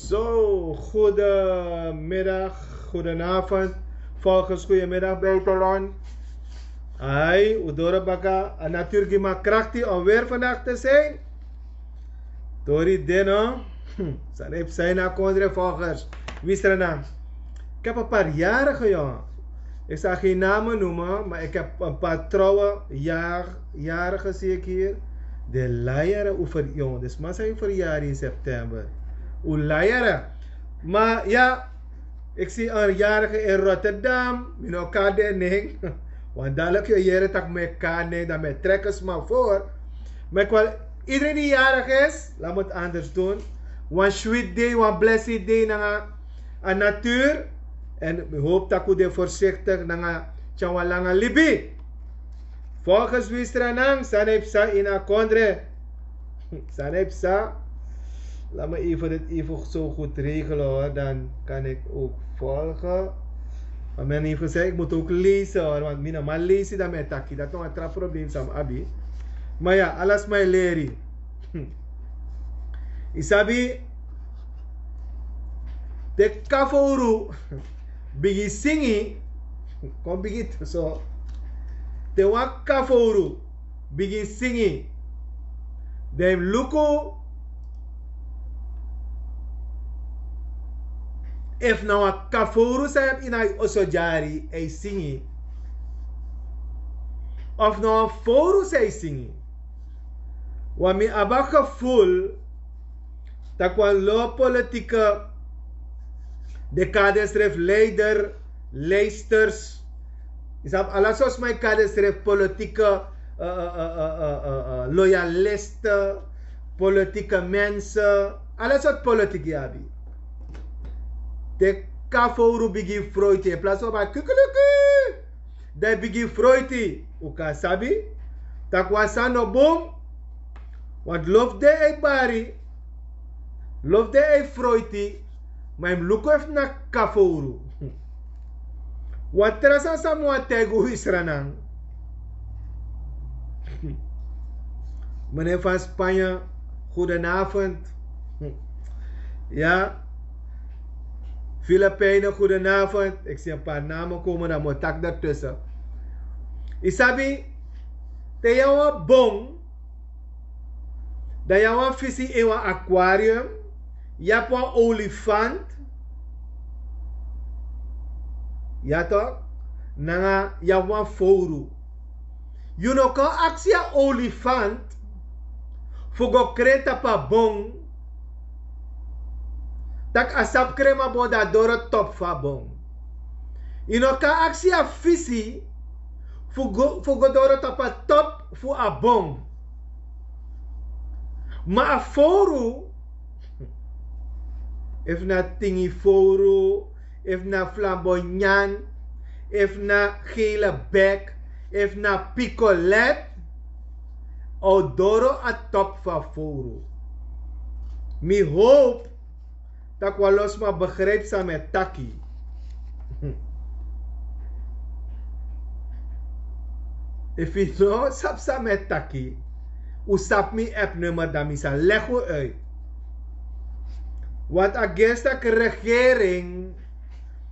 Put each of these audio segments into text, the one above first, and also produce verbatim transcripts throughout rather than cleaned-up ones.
So, goedemiddag, goedenavond. Volgens goedemiddag buitenland. Ai, udoro baka, a natuur gi ma krakti om weer vandaag te zijn. Tori deno, san e psa ini a kondre volgers. Wi srana. Ik heb een paar jarige jongen. Ik zal geen namen noemen, maar ik heb een paar trouwe ja-, jarigen, zie ik hier. De laiere over jongen. Dus man zijn verjaardag in september. Hoe laiere. Maar ja, ik zie een jarige in Rotterdam. Mi no kan den nen. Want dadelijk je jere tak mi kan nen, dan mi trek een sma voor. Maar ik wil iedereen die jarig is, laat me het anders doen. Wan sweet day, wan blessed day nanga a natuur. En mi hoop tak u de voorzichtig nanga tyan wan langa libi. Volgens wi srana, san e psa ini a kondre. San e psa. Laat me even dit even zo goed regelen hoor. Dan kan ik ook volgen. Maar men heeft gezegd, ik moet ook lezen hoor. Want mi no man lezen dan mi e taki. Dat is nog een tra probleem san mi abi. Maar ja, alles mi e leri. Hm. Yu sabi, te kafowru bigin singi, kon bigin so, te wan kafowru bigin singi, dan yu mus luku efu na wan kafowru san yu abi ini a yu oso dyari e singi, of na wan fowru san e singi. Want mi abi a gevoel tak' wan lo politieke, den kari densrefi leider, leisters. Yu sabi, ala sortu sma e kari densrefi politieke, eh, eh, eh, loyalisten, politieke mensen. Ala sortu politiek yu abi. Te kafowru bigin froiti, in plaats van kukulukuu, dan yu bigin froiti. Un kan sabi tak' wan sani no bun. Want lo fu den e bari, lo fu den e froiti, ma yu mus luku efu na kafowru. Wan tra sani san mi wani taigi un, wi sranan. Meneer van Spanje, goedenavond. Ja. Filipijnen, goedenavond. Ik zie een paar namen komen, dan moet ik daartussen. Yu sabi, te yu abi wan bon, dan yu abi wan fisi ini wan aquarium, yu abi wan olifant. Ja toch? Nanga yu abi wan fowru. Yu no kan aksi a olifant fu go kren tapu a bon, tak' a sabi kren mi a bon, dan a doro topu fu a bon. Yu no kan aksi a fisi fu go fu go doro tapu a topu fu a bon. Ma a fowru, efu na tingi fowru, efu na flambonyan, efu na gele bek, efu na pikolet, a o doro a topu fu a fowru. Mi howpu tak' wan lo sma begripi san mi e taki. Efu yu no sabi san mi e taki, un sabi mi app nummer, dan mi sa legi un uit. Want a gesta regering,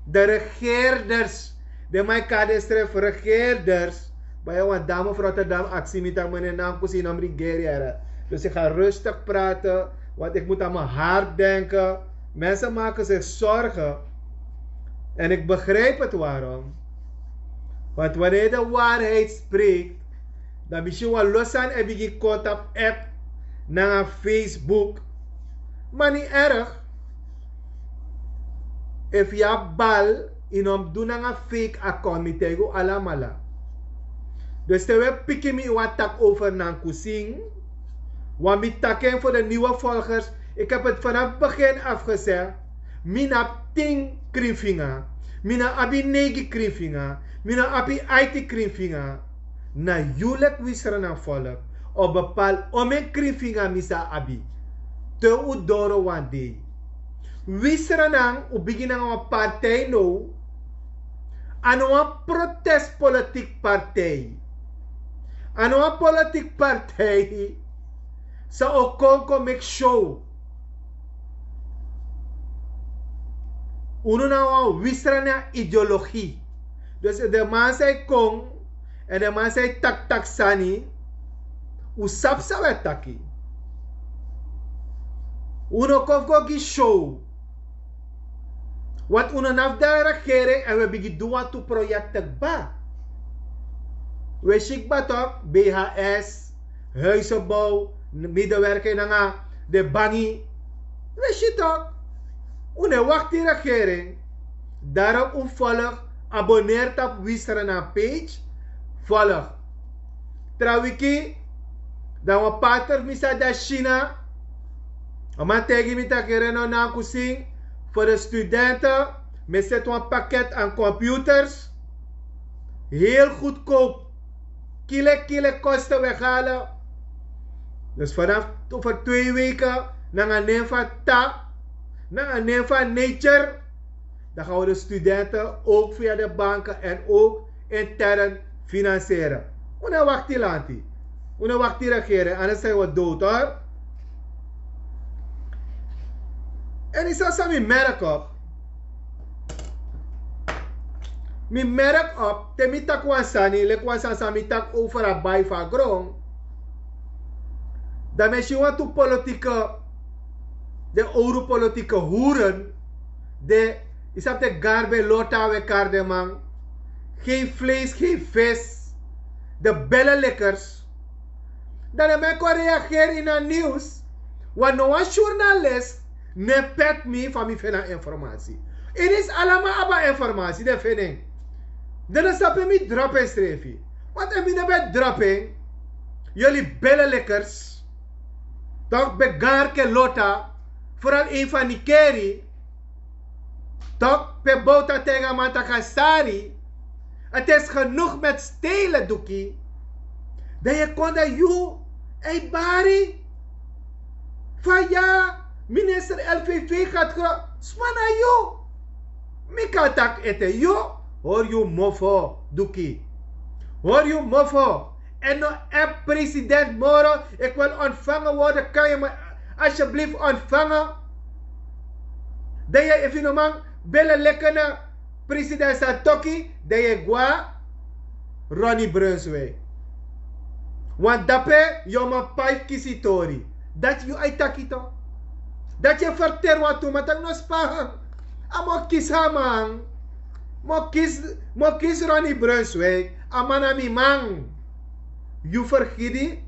de regeerders, de man e kari densrefi regeerders. Bai wan dame fu Rotterdam aksi mi taki: meneer Nankusi, yu no mus regeri yere. Dus ik ga rustig praten, want ik moet aan mijn hart denken. Mensen maken zich zorgen. En ik begrijp het waarom. Want wanneer de waarheid spreekt, dan misschien wel los aan heb ik contact app nanga Facebook. Maar niet erg. Efu yu abi bal, yu no mus du nanga fake account, mi taigi un alamala. Dus te un e piki mi, yu wani taki over Nankusin, want mi taki en voor de nieuwe volgers. Ik heb het vanaf het begin af gezegd. Mi no abi tin krinfinga. Mi no abi neigi krinfinga. Mi no abi aiti krinfinga. Na yu leki wi Sranan volk, o bepaal omeni krinfinga mi sa abi. Te un doro wan dei. Wi Sranan, un bigin nanga wan partij now. A no wan protestpolitiek partij. A no wan politiek partij san o kon kon meki show. Unu na wan wi Sranan ideologie. Dus de man san e kon, èn den man san e taki taki sani, un sabi san un e taki. Un no kon fu go gi show. Want un no na fu de regering èn un e bigin du wantu proyekten kba. Un e si kba tok, B H S, huizenbouw, medewerking nanga den bangi. Un e si tok. Un no e wakti regering. Daarom un volg, abonneer tapu wi Sranan page. Volg. Tra wiki, dan wan pater fu mi sa de na China. A man taigi mi taki: Reno, Nankusin, voor de studenten, mi e seti wan pakket aan computers. Heel goedkoop. Kile kile kosten weghalen. Dus vanaf over twee weken, nanga nen fu a ta, nanga nen fu a nature, dan gaan we de studenten ook via de banken en ook intern financieren. Un no e wakti lanti. Un no e wakti regering, anders zijn we dood, hoor. En is dat zo, mi merk op. Mi merk op, te mi taki wan sani, leki wan sani san mi taki over a bai fu a gron. Dan mi e si wantu politieke, den owru politieke hoeren, den, yu sabi, den garbe lota, we kari den man. Geen vlees, geen vis. De bellelikkers. Dan den man e kon reageri ini a nieuws. Want no wan journalist no e pet mi fa mi feni a informasi. Ini si alama abi a informasi, den feni en. Den no sabi pe mi dropu en srefi. Want efu mi no ben dropu en, yuli bellelikkers, tok, ben garke lota, vooral een van Nikeri, tok, pe Bouta taigi a man taki a sari, het is genoeg met stelen, doeki. Dan yu e kon dan yu e bari fa ya, minister L V V gaat gro-, sma na yu. Mi kan taki ete yu, hori yu mofo, doeki. Hori yu mofo. En no app president moro, ik wil ontvangen worden, kan je me alsjeblieft ontvangen? Dan yu, efu yu no man bellelikkers na president Satoki, dan yu e gwe na Ronnie Brunswijk. Want dape yu o man pai fu kisi tori. Dati yu e taki tok. Dati yu e ferteri wantu, ma taki no span. A mu kisi a man. Mu kisi, mu kisi Ronnie Brunswijk. A man na mi man. Yu fergiti.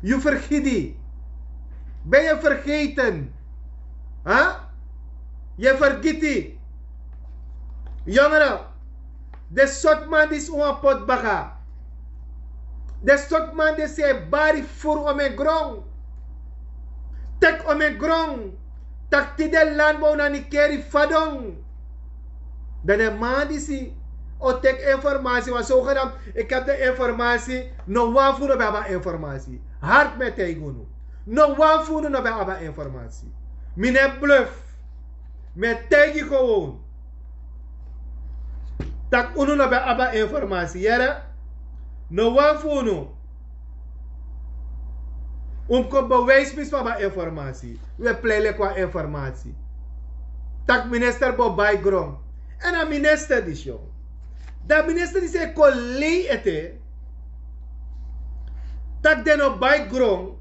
Yu fergiti. Ben yu fergeten? Ha? Yu fergiti? Yongere, den sortu man disi un wani poti baka. Den sortu man disi e bari furu omen gron, teki omen gron, taki tide landbou na nikeri fadon. Dan den man disi o teki informasi wan sowgedam. Iki abi den informasi. No wan fu unu ben abi a informasi. Harti mi e taigi unu. No wan fu unu no ben abi a informasi. Mi no e bluf. Mi e taigi gewoon, tak' unu no ben abi a informasi yere. No wan fu unu un mus kon bewijs mi sma abi a informasi. Un e plei leki wan informasi tak' minister bo bai gron. Èn a minister disi, dan a minister disi e kon lei ete tak' den no bai gron.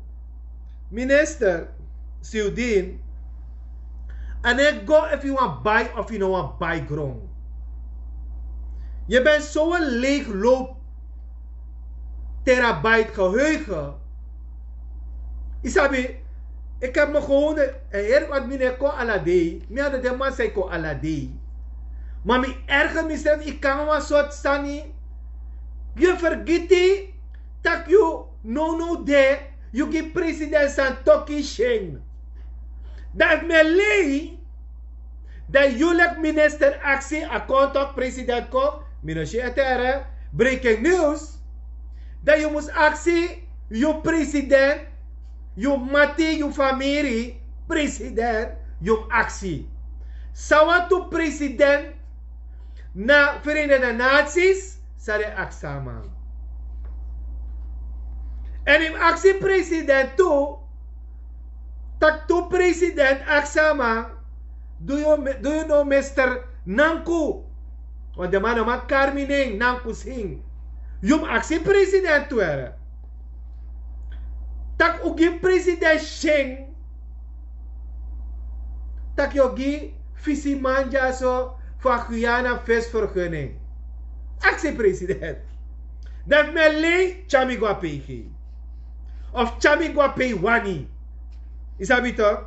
Minister Siudin, a no e go efu yu wani bai of yu no wani bai gron. Yu ben so wan leeg loop terabyte geheugen. Yu sabi, ik heb me gewoon en heri wat mi no e kon ala dei. Mi a no den man san e kon ala dei. Ma mi erger misrefi, yu kan wan sortu sani. Yu fergiti tak' yu nownow de yu gi president santoki syen. Dan efu mi e lei, dan yu leki minister aksi a kon tok president kon. Mi no si ete ere. Breaking news. Dan yu mus aksi yu president, yu mati, yu famiri, president, yu mus aksi. Sawantu president na Verenigde Naties san den aksi a man. Èn yu mus aksi president tu, tak' tu president aksi a man. Do you, do you know mister Nanku? Want den man no man kari mi nen Nanku Singh. Yu mus aksi president tu ere. Tak' un gi president syen tak' yu o gi fisiman dyaso fu a Guyana visvergunning. Aksi president. Dan efu mi e lei, tyari mi go a pei gei of tyari mi go a pei wani. Yu sabi tok,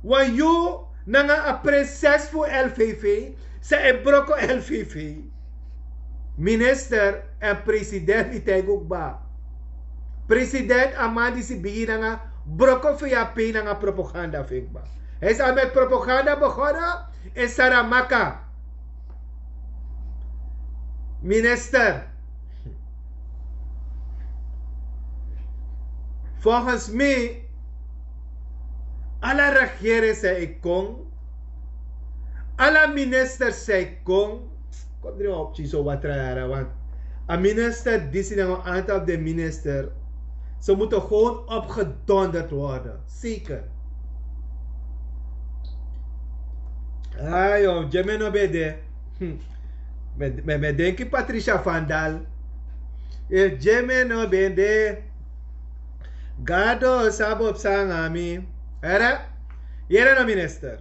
wan yu nanga a prinses fu L V V san e broko L V V. Minister èn president, mi taigi un kba. President, a man disi bigin nanga broko fu yu a pei nanga propaganda fu en kba. Hij is al met propaganda begonnen in Saramaka. Minister, volgens mi, ala regering san e kon, ala minister san e kon, kon dringi wan opti so watra yara wan. A minister disi nanga wan antal fu den minister, ze moeten gewoon opgedonderd worden. Zeker. Ayo, Jimmy no ben de. Hm. Me, me, me denki Patricia Vandal. Efu Jimmy no ben de, Gado sabi o psa nanga mi. Here? Here no minister.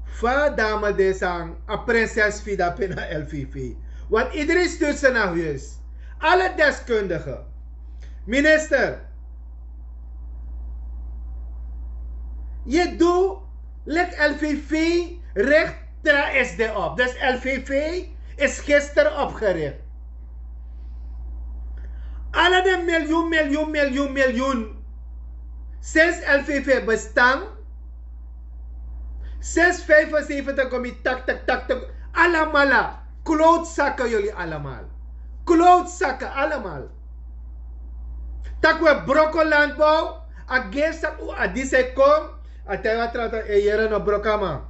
Fa a dame de san a prinses fu yu dape na L V V? Want iedereen stuurt ze naar huis. Alle deskundigen. Minister, yu du leki L V V richt tra S D op. Dus L V V is gisteren opgericht. Ala den miljoen, miljoen, miljoen, miljoen. Sinds L V V bestaan, sinds vijfenzeventig kom je tachtig, tachtig. Allemaal. Klootzakken jullie allemaal. Klootzakken allemaal. Tak' we broko landbouw, a gersa, a disi e kon, a taiwan trata, e yere no broko a man.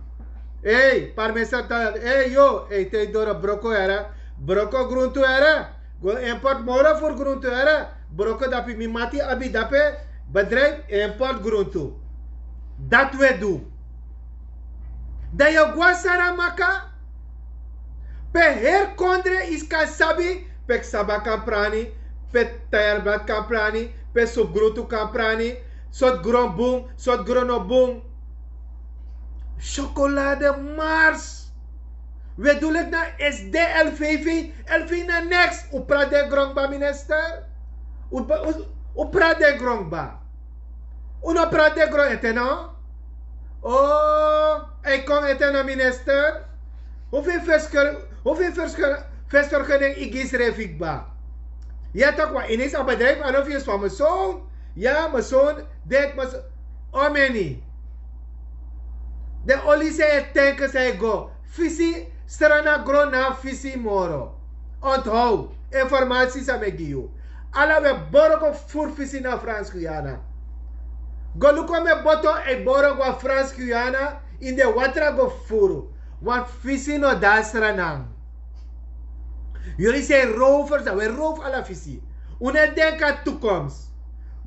Ei, parmesa tata, ei yo, ei, te doro broko yere, broko gruntu yere, go import moro furu gruntu yere, broko dapi mi mati abi dape, bedrijf import gruntu. Dati we du. Dan yu o go na Saramaka, pe heri kondre yu kan sabi, pe ksaba kan prani, pe tayarblad kan prani, pe supgruntu kan prani, sortu gron bun, sortu gron no bun. Syokolade mars. We du leki na S D L V V, L V na niks. Un prati den gron kba minister. Un prati den gron kba. Un no prati den gron ete no? O, a e kon ete no minister. Hoeveel verskil hoeveel verskil verskil gen igi srefi kba? Ya tak' wan inis a bedrijf a no fils van mi zoon. Ya mi zoon. Dit mi zoon. Omeni. Den oli san e tenke san e go fisi. Strana gron na fisi moro. Onthoud informasi san mi e gi yu. Ala we boro go furu fisi na frans guyana. Go luku mi boto e boro go a frans guyana. Ini den watra go furu. Wan fisi no de a stranan. Yuli sei rovers dan we roof ala fisi. Un no e denki a toekomst.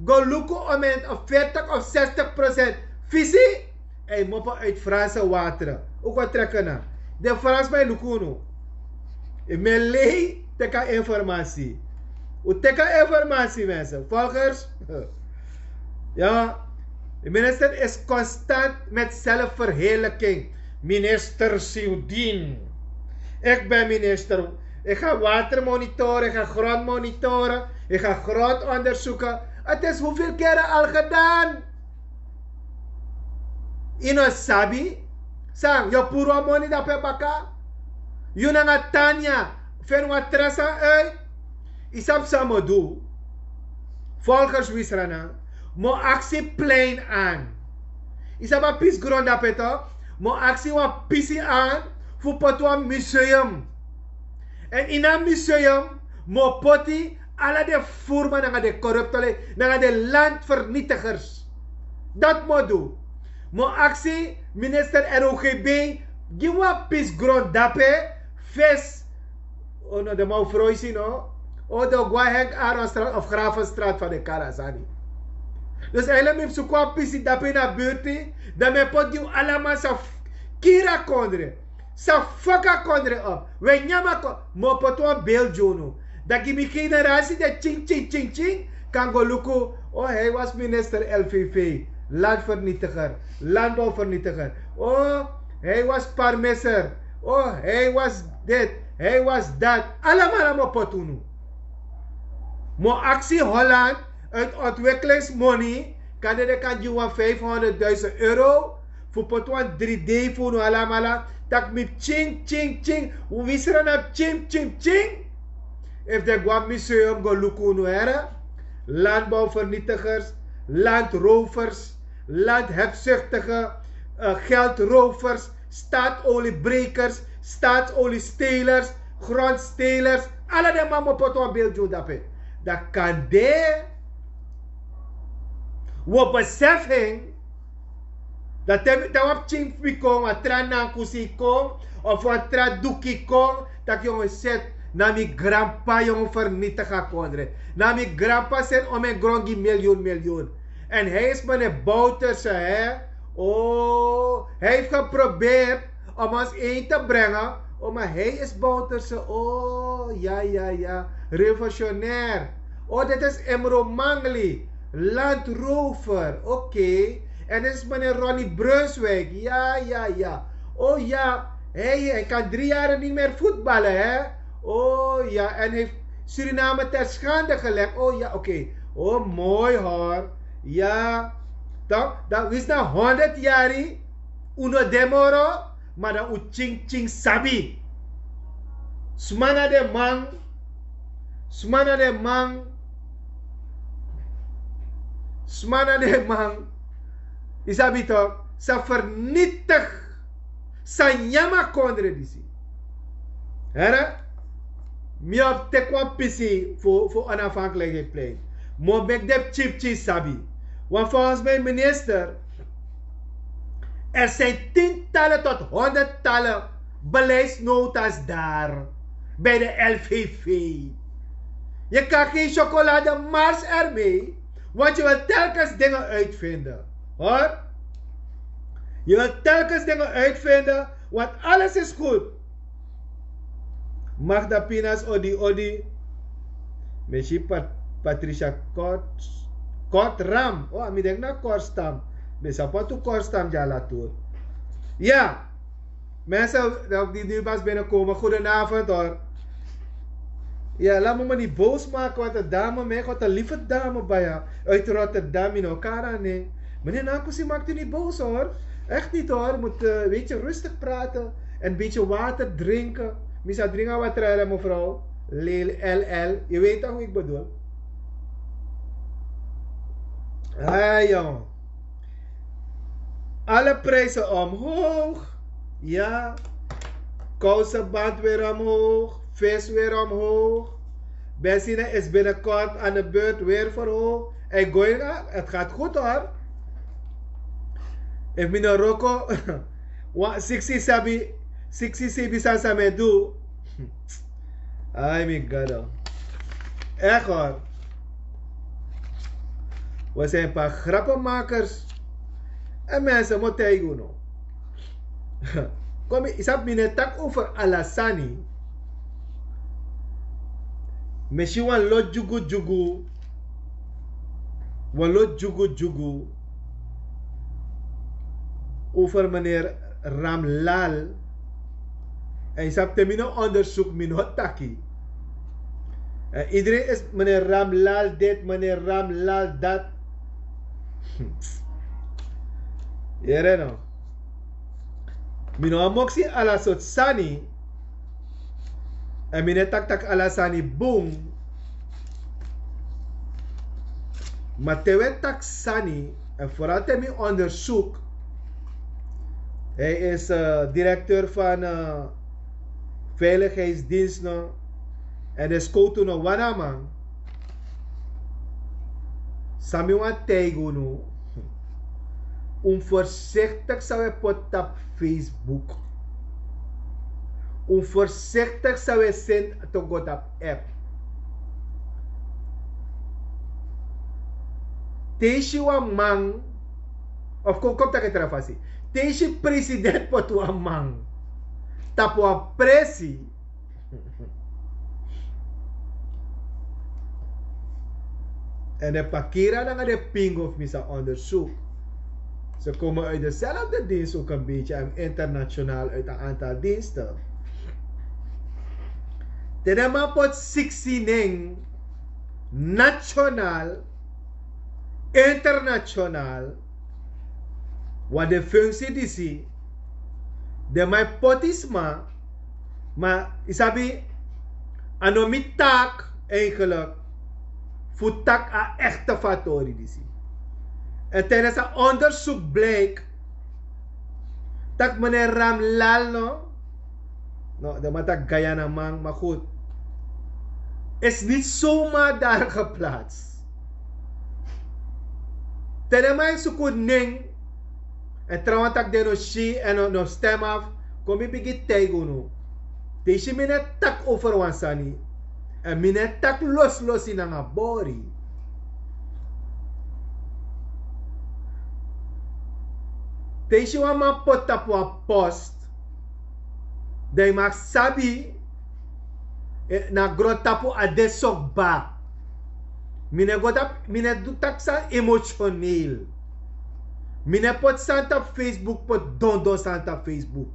Go luku omen of veertig of zestig procent fisi. Hij moppen uit franse wateren. Un go trekken na den fransman e luku unu. Mi e lei teki a informasi. Un teki a informasi mensen volgers. Ya. De minister is constant met zelfverheerlijking. Minister Siudin, ik ben minister. Ik ga water monitoren, ik ga grond monitoren, ik ga grond onderzoeken. Het is hoeveel keren al gedaan? Ino sabi. San yo puru a moni dape baka. Yu nanga tanya fen wan trasa uit. Isap san mo du. Volgers wisrana, mo aksi plein aan. Isap a pisi gron dape to. Mo aksi wan pisi aan fu poti wan museum. En ini a museum mo poti ala den furma nanga den koruptole nanga den landvernietigers. Dat mo du. Mo aksi minister rogb, gi wan pisi gron dape. Fes. O no de mau froisi no. O de gwa henk aronstraat of gravenstraat van de karasani. Dus eigenlijk mi fu suku wan pisi dape na burti. Dan mi e poti gi un alaman sa kiri a kondre. Sa faka kondre op. We nyama kon mo poti wan beeld gi unu. Dan gi mi generasi de ching ching ching ching kan go luku. O hij was minister lvv, landvernietiger, landbouwvernietiger. O hij was parmesser. O hij was dit, hij was dat. Alamala mo poti unu. Mo aksi holland, uit ontwikkelingsmoni kan de de kan gi wan vijfhonderdduizend euro. Fu poti wan drie d fu unu alamala. Tak' mi ching ching ching. Wi srana ching ching ching. Efu den gwa museum go luku unu here. Landbouwvernietigers, landrovers, landhebzuchtige, geldrovers, staatsoliebrekers, staatsoliestelers, grondstelers. Ala den man mo poti wan beeld gi unu dape. Dan kan de wi o besefi en. Dan te wan pikin fu mi kon wan tra nankusi kon of wan tra duki kon, tak' yongu seti. Na mi granpa yongu fernitigi a kondre. Na mi granpa seni omen gron gi milyun milyun. En hij is mene bouterse he. O hij hefi geprobeerd om ons een te brengen. O maar hij is bouterse. O ya ya ya. Revolutionair. O dit is emro mangli. Landrover. Oke. En dit is meneer ronnie brunswijk. Ya ya ya. O ya. Hij kan drie jaren niet meer voetballen hè. O ya en hij heeft suriname ter schande gelegd. O ya oke. O mooi hoor. Ya. Dan wis na honderd yari. Uno demoro. Ma dan un ching ching sabi. Sma na den man. Sma na den man. Sma na den man. Yu sabi tok, sa fernitig. Sa nyama kondre disi. Here. Mi o teki wan pisi fu onafhankelijkheidplein. Mi o meki den pikin pikin sabi. Want volgens mijn minister er zijn tientallen tot honderdtallen beleidsnota's daar bij de lvv. Je kan geen chocolademars ermee, want je wil telkens dingen uitvinden. Hoor. Je wil telkens dingen uitvinden, want alles is goed. Magda pinas odi odi. Mi si patricia kort kort ram o a mi denki na kort stam. Mi sa poti un kort stam dya latur. Ya. Mensen, die nu pas binnenkomen goedenavond hoor. Ja, laat me maar niet boos maken, want de dame, mijn god, een lieve dame bij haar uit Rotterdam in elkaar aan. Nee, meneer Nakusi, maakt u niet boos hoor. Echt niet hoor. Moet eh, een beetje rustig praten en een beetje water drinken. Misa drinken water, mevrouw. L L, je weet toch wie ik bedoel. Hey jong. Alle prijzen omhoog. Ja. Kousenband weer omhoog. Vis weer omhoog. Benzine is binnenkort aan de beurt weer verhoogd. Hey, going up. Het gaat goed hoor. If mi no roko, wan siksi sabi, siksi sabi san san mi e du. Ai mi gado. Echt hoor. We zijn een paar grappenmakers. En mensen moeten tegen unu. Kom, je snapt, mi no e taki over ala sani. Mi si wan lot dyugu dyugu. Wan lot dyugu dyugu over meneer Ramlal. En je snapt, te mi no onderzoek, mi no taki. En iedereen is meneer Ramlal dit, meneer Ramlal dat. Yere no. Mi no a moksi ala sort sani. En mi no e taki taki ala sani bun. Ma te we taki sani, en vooral te mi onderzoek. Hij is eh, directeur van eh, veiligheidsdiensten. En de scouten no wanaman. San mi wani taigi unu. Un voorzichtig san we poti tapu Facebook. Un voorzichtig san we seni to go tapu app. Te yu si wan man, of kon kon taki en tra fasi. Te yu si president poti wan man tapu wan presi. En de pakira nanga de pingo fu mi sa onderzoek. Ze komen uit dezelfde dienst ook een beetje en internationaal uit een aantal diensten. Te den man poti siksi nen, nationaal, internationaal, want den functie disi, den man e poti sma. Ma yu sabi, a no mi taak eigenlijk fu taki a echte fu a tori disi. En tijdens a onderzoek blijk taki meneer Ramlal no, no, den man taki Guyana man, maar goed, is niet zomaar daar geplaatst. Te den man e suku nen, en trawan taki den no si en no, no stem af, kon mi bigin taigi unu. Te yu si mi no e taki over wan sani. En mi no e taki loslosi nanga bori. Te yu si wan man poti tapu wan post, dan yu mag sabi, eh, na grontapu a de so kba. Mi no e go tapu, mi no e du taki sani emotioneel. Mi no e poti sani tapu Facebook, poti dondon sani tapu Facebook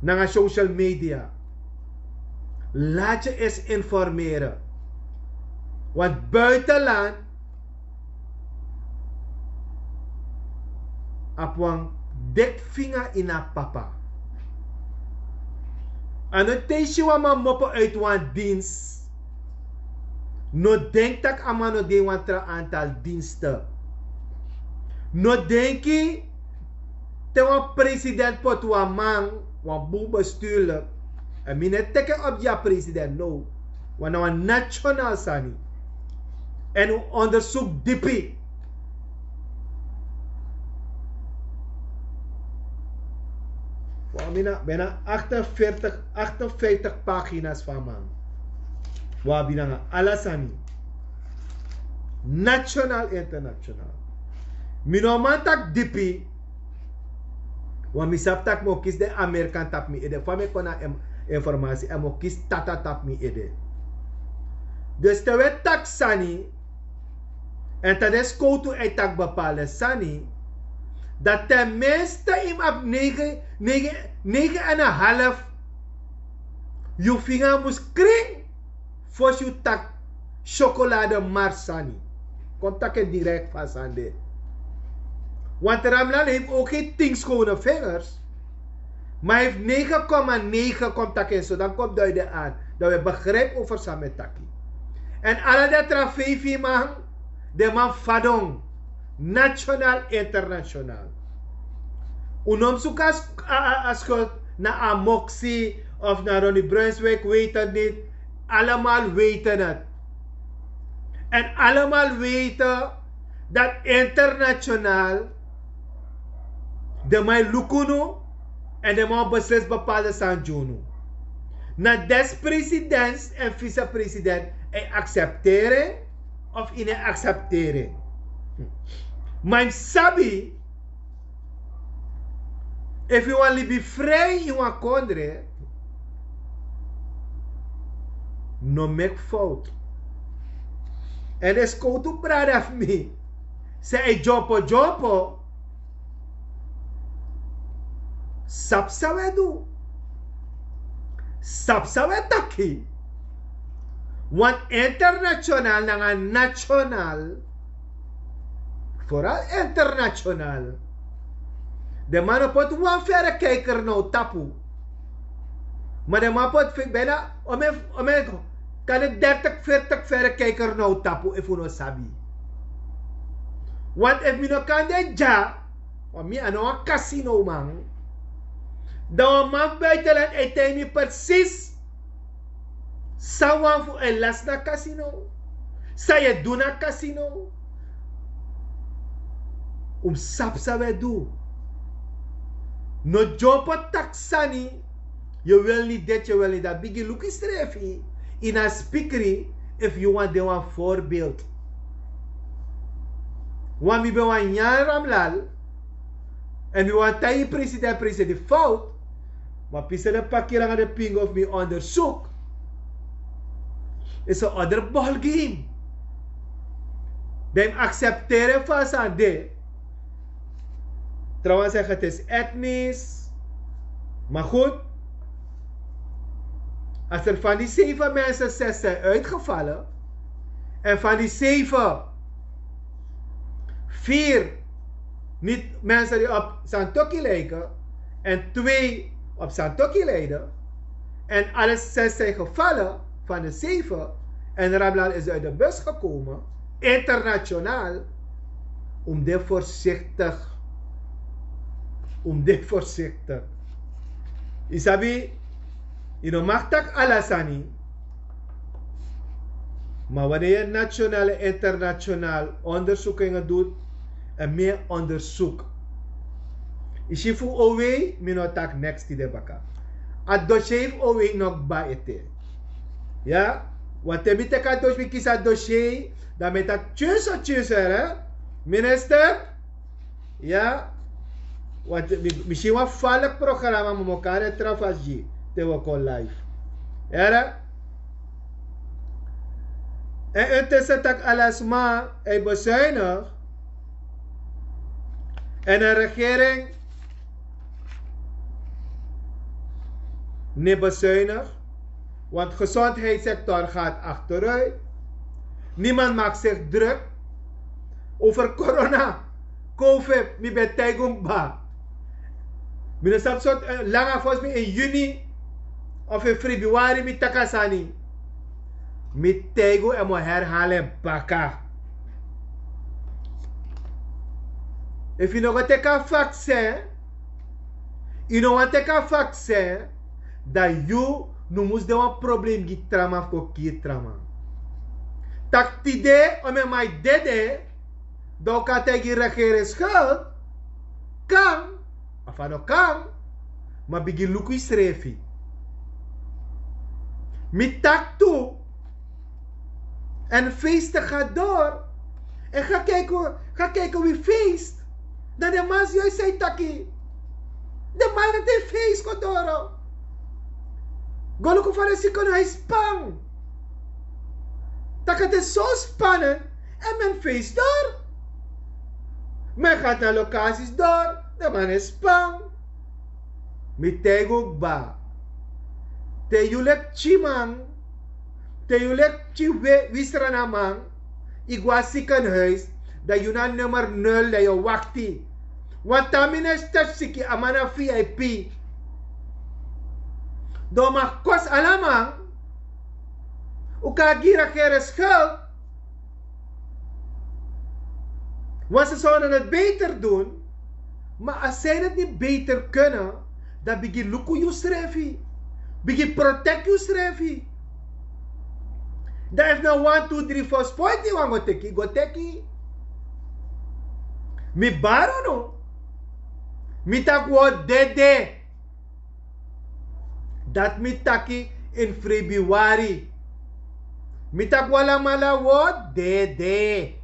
nanga social media. Laat je eens informeren. Want buitenland abi wan deki finga ini a papa. A no te yu si wan man mopo uit wan dienst, no denki taki a man no de ini wan tra aantal diensten. No denki te wan president poti wan man, wan bun bestuurlijk, en mi no e teki en op gi a president, no. Want na wan nationaal sani. En un onderzoek dipi. Wan mi na bijna achtenveertig, achtenvijftig pagina's van man. Wan mi na ala sani. Nationaal, internationaal. Mi no man taki dipi. Want mi sabi taki mi o kisi den Amerikan tapu mi ede. Fa mi e kon na informasi, en mi o kisi tata tapu mi ede. Dus te we taki sani, en te den skowtu e taki bepaalde sani, dan ten minste yu mus abi negen, negen, negen en een half. Yu finga mus kring Fosi yu taki syokolade mars sani. Kon taki en direkt fu a sani de. Want Ramlan heeft ook geen tien schone vingers. Maar hij heeft negen komma negen, kon taki en so dan kon duiden aan dat we begrijp over san mi e taki. En ala den tra feifi man, den man fadon, national, international. Un no mus suku a skuld na Amoxi of na Ronnie Brunswijk, weet het niet. Allemaal weten het. En allemaal weten dat international den man e luku unu en den man o beslisi bepaalde sani gi unu. Na des presidents en vicepresident e aksepteri en of yu no e aksepteri en. Ma yu mus sabi, efu yu wani libi frei ini wan kondre, no meki fowtu. Èn den skowtu brada fu mi san e dyompo dyompo, sabi san un e du, sabi san un e taki. Want international nanga national, vooral international, den man no poti wan verrekijker na un tapu. Ma den man poti bijna, omen, omen, kan den dertig, veertig verrekijker na un tapu efu un no sabi. Want efu mi no kan de dya, want mi a no wan kasinoman, dan wan man fu buitenland e taigi mi precies san wan fu en lasi na kasino, san yu e du na kasino. Un mus sabi san un e du. No dyompo taki sani. Yu wil ni deti, yu wil ni dati, bigin luku yusrefi ini a spikri. Efu yu wani de wan voorbeeld, want mi ben wani nyan Ramlal, èn mi wani taigi president, president fout. Ma pisi den pakiri nanga den pingo fu mi onderzoek is een andere ballgame. Dan yu mus aksepteri en fu a sani de. Trouwens, hij het is etnisch. Maar goed, als er van die zeven mensen zes zijn uitgevallen en van die zeven vier niet mensen die op Santokhi lijken en twee op Santokhi lijden, en alle zes zijn gevallen van de zeven en Ramlal is uit de bus gekomen, internationaal, un mus de voorzichtig. Un mus de voorzichtig. Yu sabi, yu no mag taki ala sani. Maar wanneer je nationaal en internationaal onderzoekingen doet, en meer onderzoek. Yu si fu Owei, mi no taki neks tide baka. A dossier fu Owei no kba ete. Ya, want te mi teki a dossier, mi kisi a dossier, dan mi e taki tyunso tyunso, hè, minister. Ya, want mi, mi si wan falek programma, mi o kari en tra fasi gi te wi o kon live. Here. En intussen taki ala sma e bezuinig. En een regering no e bezuinig, want gezondheidssector gaat achteruit. Niemand maakt zich druk over corona, covid. Mi ben taigi un kba. Mi no sabi sortu, eh, langa, volgens mi in juni of in februari mi taki a sani. Mi taigi un, en mi o herhaal en baka. Efu yu no go teki a vaccin, yu no wani teki a vaccin, dan yu no mus de wan problem gi tra man fu go kiri tra man. Taki tide, omeni man e dede, dan un kan taigi regering schuld. Kan, of a no kan, ma bigin luku yusrefi. Mi taki tu, en feesten gaat door. En ga kijken, ga kijken wie feest. Dan de man zie je zei taki. De man dat heeft feest gedoro. Go luku van de ziekenhuis span. Dat het is zo spannend. En men feest door. Men gaat naar locaties door. De man is span. Mi taigi un kba. Te yu leki tyiman, Te yu leki wi sranaman, yu go na sikenhuis, dan yu na nummer nul, dan yu o wakti. Wan tan minister siki, a man na vip. Dan un man kosi ala man. Un kan gi regering skuld. Want ze zouden het beter doen. Maar als zij het niet beter kunnen, dan bigin luku yusrefi. Bigin protect yusrefi. Dan efu na one two three four spoiti wan go teki, go teki. Mi bari unu. Mi taki wi o dede. Dati mi taki in februari. Mi taki wi alamala wi o dede.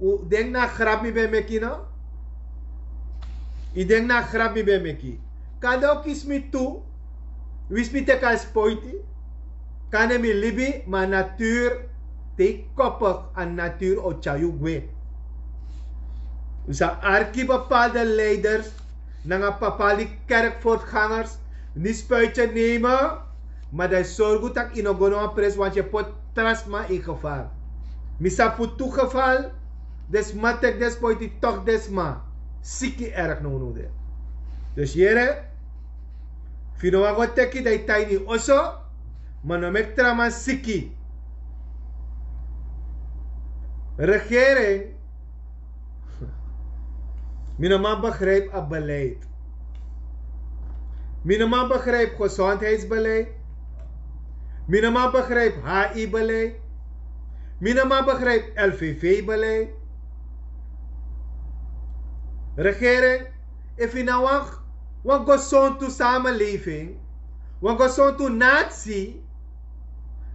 Un denki na a grap mi ben meki no? Yu denki na a grap mi ben meki? Kande o kisi mi tu. Wisi mi teki a spoiti. Kande mi libi, ma a natuur, te yu koppig, a natuur o tyari yu gwe. Un sa arki bepaalde leiders nanga bepaalde kerkvoorgangers, ni spuitje nemen. Maar dan sorgu tak yu no go na wan pres want yu poti tra sma in geval. Mi sabi fu tu geval. Den sma teki den spoiti, toch den sma siki erg no no de. Dus yere, fu yu no wan go teki dan yu tan ini yu oso. Maar no meki tra man siki. Regering. Mi no man begrijp a beleid. Mi no man begrijp gezondheidsbeleid. Mi no man begrijp hi beleid. Mi no man begrijp lvv beleid. Regering, efu yu na wan, wan gezontu samenleving, wan gezontu natie,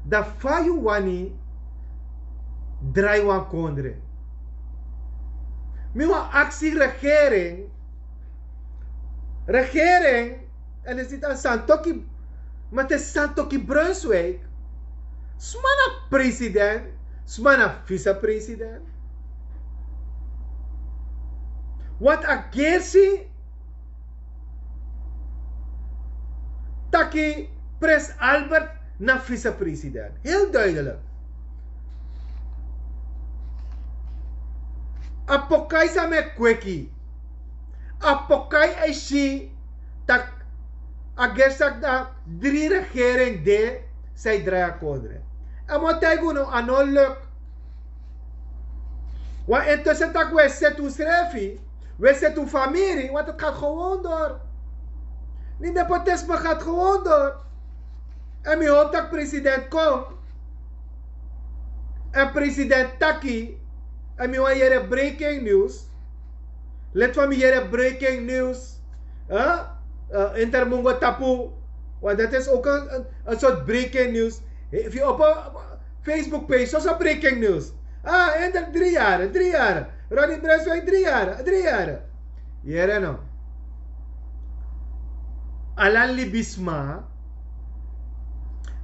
dan fa yu wani drai wan kondre? Mi wan aksi regering. Regering, en is dit a santoki, maar het is santoki Brunswijk. Sma na president, sma na vicepresident. Wat a gersi taki Prins Albert na vicepresident. Heel duidelijk. A pokai san mi e kweki. A pokai e si tak' a gersi tak' na dri regering de san e drai a kondre. A mi o taigi unu a no luk. Want intussen tak' wi e seti unsrefi, wi e seti un famiri, want het gaat gewoon door. Ni nepotisme gaat gewoon door. En mi hoop tak' president kom. En president taki. En mi wan yere breaking news. Let van mi yere breaking news. Intermungo tapu. Want dat is ook een soort breaking news. Efu yu opo Facebook page, soso breaking news. Ah, en dat dri yara, dri yara. Ronnie Brunswijk dri yara, dri yara. Yere no. Ala libisma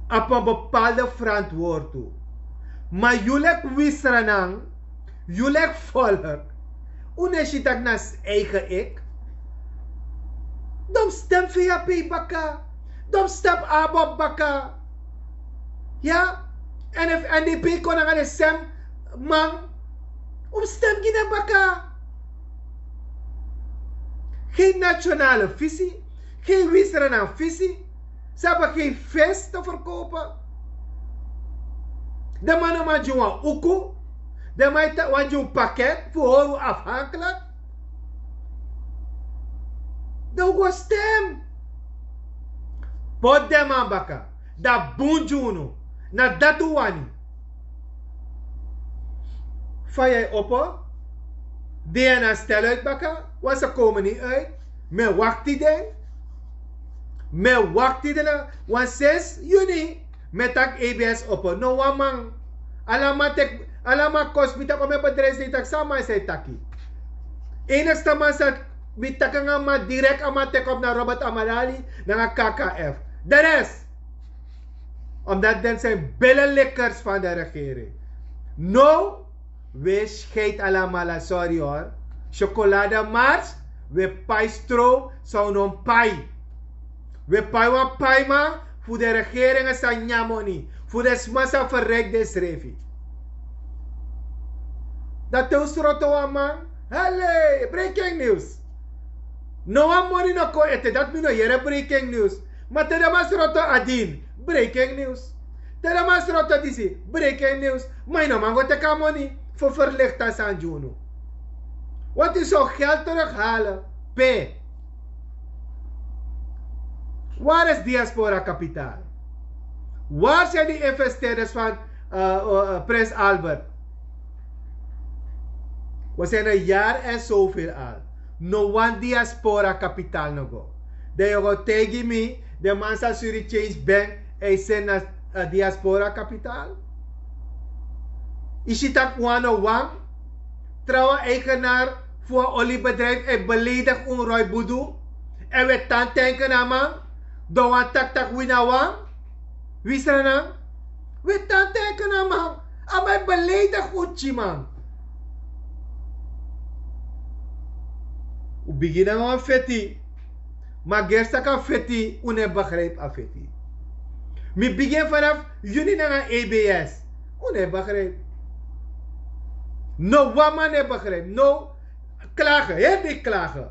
abi wan bepaalde verantwoord tu. Ma yu leki wi sranan, yu leki volk, un no e si tak' na eigen ik. Dan stem vap baka. Dan stem abop baka. Ya. En efu ndp kon nanga den sem man, un stem gi den baka. Gen nationale visie, gen wisrana visie. Ze hebben gen vis te verkopen. Den man no man gi wan uku. Den man e taki wan gi un paket fu hori un afhankelijk. Dan un go stem. Poti den man baka. Dan bun gi unu. Na dati un wani. Fa yu e opo? Dna stel uit baka. Wan se komen ni uit. Mi e wakti den. Mi e wakti den na wan sesi yuni. Mi e taki abs opo no wan man. Ala man teki, ala man kosi mi taki o mi e bedrijsi den taki san a man e san e taki. Enigste man san mi taki nanga man direkt a man teki op na Robert Amarali nanga kkf. De res. Omdat den zijn billenlikkers van de regering. No. We schijt alamala sorry hor. Chocolademars. We pai stro. Saunon pai. We pai wan paima fu de regering en san nyamoni. fu den sma sa ferrek densrefi. Dan te un sroto wan man, hele, breaking news. No wan moni no kon ete, dati mi no yere, breaking news. Ma te den man sroto a din, breaking news. Te den man sroto disi, breaking news. Ma yu no man go teki a moni fu ferlikti a sani gi unu. Wat is so geld terughalen? Pe? Waar is diaspora kapitaal? Waar zijn die investeerders van eh, eh, Prins Albert? We zijn een jaar en zoveel al. No wan diaspora kapitaal no go. Dan yu go taigi mi, de man sa suri change bank, hij zend na eh, diaspora kapitaal. Yu si taki wan no wan trawan eigenaar fu wan oliebedrijf, hij beledigt un roi budu. En we tan tanken na man. Dan wan tak tak wi na wan, wi sranan. We tan tanken na man. A man e beledigt un tyi man. Un bigin nanga wan feti. Ma gersi tak' a feti, un no e begrijpi a feti. Mi bigin vanaf yuni nanga A B S. Un no e begrijpi. No wan man no e begrijpi. No, klagen, heri den klagen.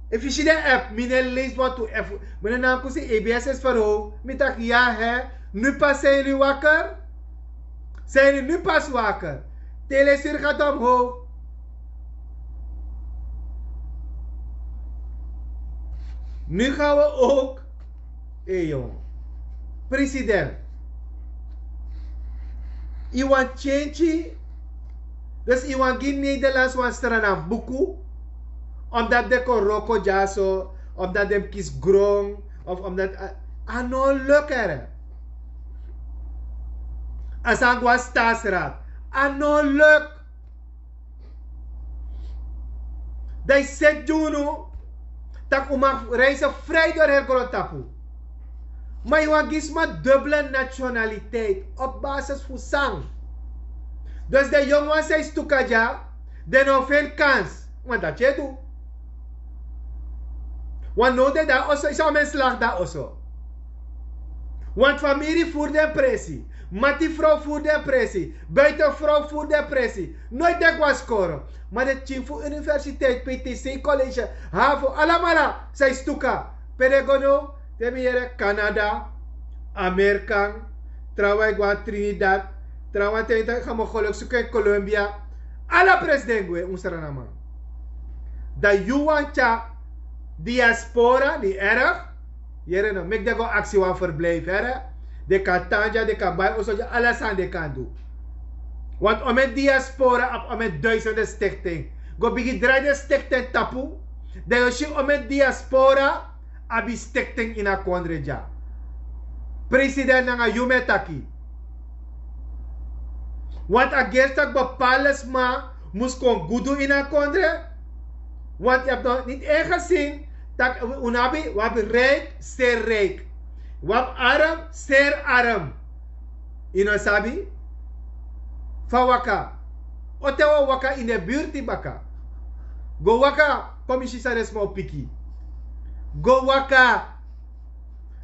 Efu yu si den app, mi no e leisi wantu app. Mi no nanga kusi A B S is verhoogd. Mi taki ya hè. Nu pas zijn jullie wakker? Zijn jullie nu pas wakker? Telesur gaat omhoog. Nu gaan we ook. Hé jong. President. Yu wani change. Dus yu wani gi Nederlands wan strana buku. Omdat den kon wroko dyaso. Omdat den mus kisi gron. Of omdat a, a no luk, here. A sani go na Staatsraad. A no luk. Dan yu seti gi unu tak' un mag reisi fri dori heri grontapu. Ma yu wani gi sma dubbele nationaliteit op basis fu san? Dus den yongu wan san e stuka dya, den no feni kans. Want dati yu e du. Want now den de na oso, yu sabi omeni slagi de na oso. Want famiri furu den presi, mati frow furu den presi, buiten frow furu den presi. Noiti den go na skoro. Ma den pikin fu universiteit, P T C college, havo, alamala san e stuka. Pe den go now? Te mi yere Canada, Amerikan, trawan e go na Trinidad, trawan ten taki ga mi geluk suku en Colombia. Ala presi den gwe, un sranaman. Dan yu wani tyari diaspora, di erg. Yere no, meki den go aksi wan verblijf, here. Den kan tan dya, den kan bai oso dya, ala sani den kan du. Want omeni diaspora abi omeni duisende stichting. Go bigin drai den stichting tapu. Dan yu o si omeni diaspora abi stichting ini a kondre dya. President, nanga yu mi e taki. Want a gersi tak' bepaalde sma mus kon gudu ini a kondre. Want yu abi no niti en gesin tak' un abi, un abi rijk, zeer rijk. Un abi arm, zeer arm. Yu no sabi fa waka. Ote wan waka ini den burti baka. Go waka, kon mi si san den sma o piki. Go waka.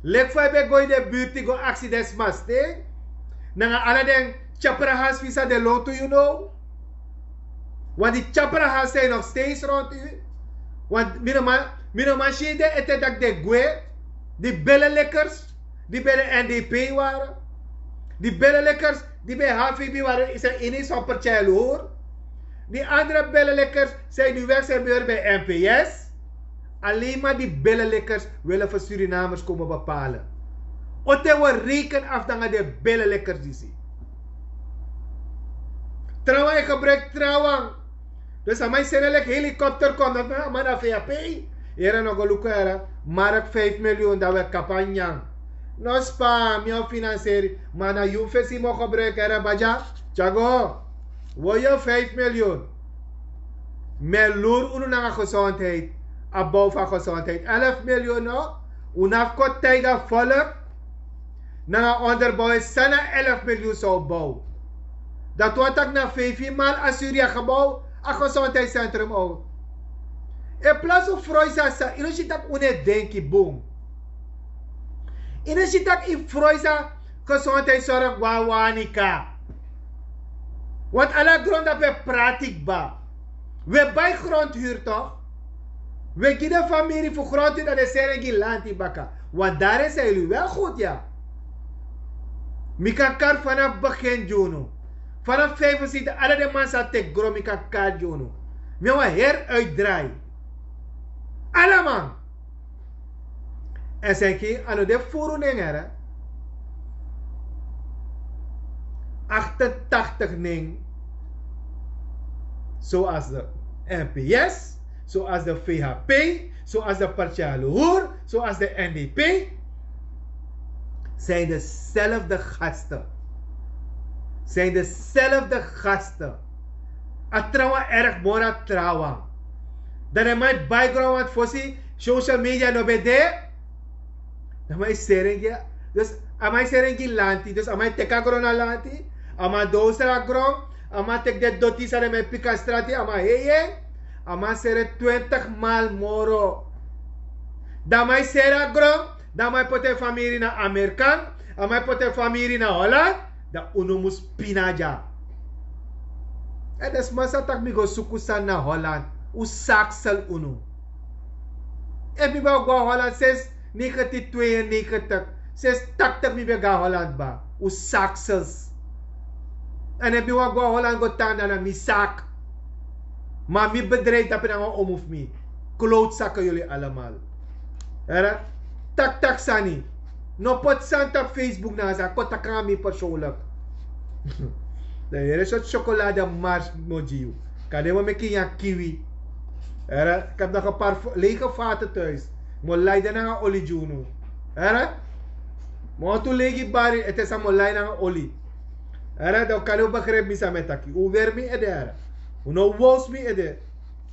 Leki fa yu ben go ini den burti go aksi den sma sten. Nanga ala den tyaprahas fu yu san den lontu yu now. Want di tyaprahas san yu nog steeds rontu yu. Want mi no man, mi no man si den ete tak' den gwe. Di belelikers, di ben de N D P ware. Di belelikers, di ben H V B ware, is er ini son pertyai lor. Di andere belelikers san yu nu wek san yu ben weri ben N P S. Alleen maar die belelikers willen voor Surinamers komen bepalen. Ote we reken af nanga den belelikers disi. Trawan e gebruik trawan. Dus a man e seni leki helikopter kon, dati na a man na V A P. Yere no go luku, here. Mark vijf miljoen, dan we kapanyan. No span, mi o finanseri. Ma na yu fesi mi o gebruik, here, badya. Tyago. Wo yu vijf miljoen. Mi e luru unu nanga gezondheid. A bow fu a gezondheid elf miljoen, no? Un no abi kon taigi a volk nanga onderbouw san na elf miljoen san un bow. Dati wani taki na feifi maal a suri a gebouw, a gezondheidscentrum out. In plaats fu froisa san, yu no si taki un no e denki bun. Yu no si taki yu froisa Gezondheidszorg wawanika. Want ala grond dape pratikba. We bai grond huur toch? We gi de famiri fu grond huur dan de seren gi lanti baka. Want daarin zijn jullie wel goed, ja. Mi kan kar vanaf begin junu. Vanaf vijfenzeventig ala de man sa tek gro mi kan kar junu. Mi wan her uitdraai. Alaman. En zijn geen ano de furu nengere. Achtentachtig ning. Zoals de N P S, zoals de V H P, zoals de Partiaal Hoer, zoals de N D P, zijn dezelfde gasten. Zijn dezelfde gasten. A trawan erg mora trawan. Dan en mijn background want fosi social media no bede. Dan mijn seringi. Dus a mijn seringi lanti dus a mijn teka grona lanti. A man doosra grond. A man tek de doti sa de mijn pika strati a man heye. A man sere twintig mal moro. Dan mijn sera grond. Dan mijn pote famiri na Amerikan. A mijn pote famiri na Holland. Dan unu mus pina dya. En de sma sa tak mi go suku san na Holland. Un saksel unu. Efu mi ben o go na Holland sinds negentien tweeënnegentig, sinds tachtig mi ben go na Holland ba. Un saksels. En efu mi wan go na Holland go tan dan na mi sak. Ma mi bedrijf dape nanga omu fu mi. Klootzakken jullie allemaal. Hera. Tak tak sani. No poti santa Facebook na sa kon taki nanga mi persoonlik. Dan yere soti syokolade mars no gi yu. Kan den mo meki nyan kiwi. Hera. Kan dan geparf lege fate tuis. Mo lai den nanga oli gi unu. Hera. Mo tu legi bari ete sa mo lai nanga oli. Hera dan kan den o begrijp mi sa mi e taki un weri mi ede hera. Un no wows mi ede.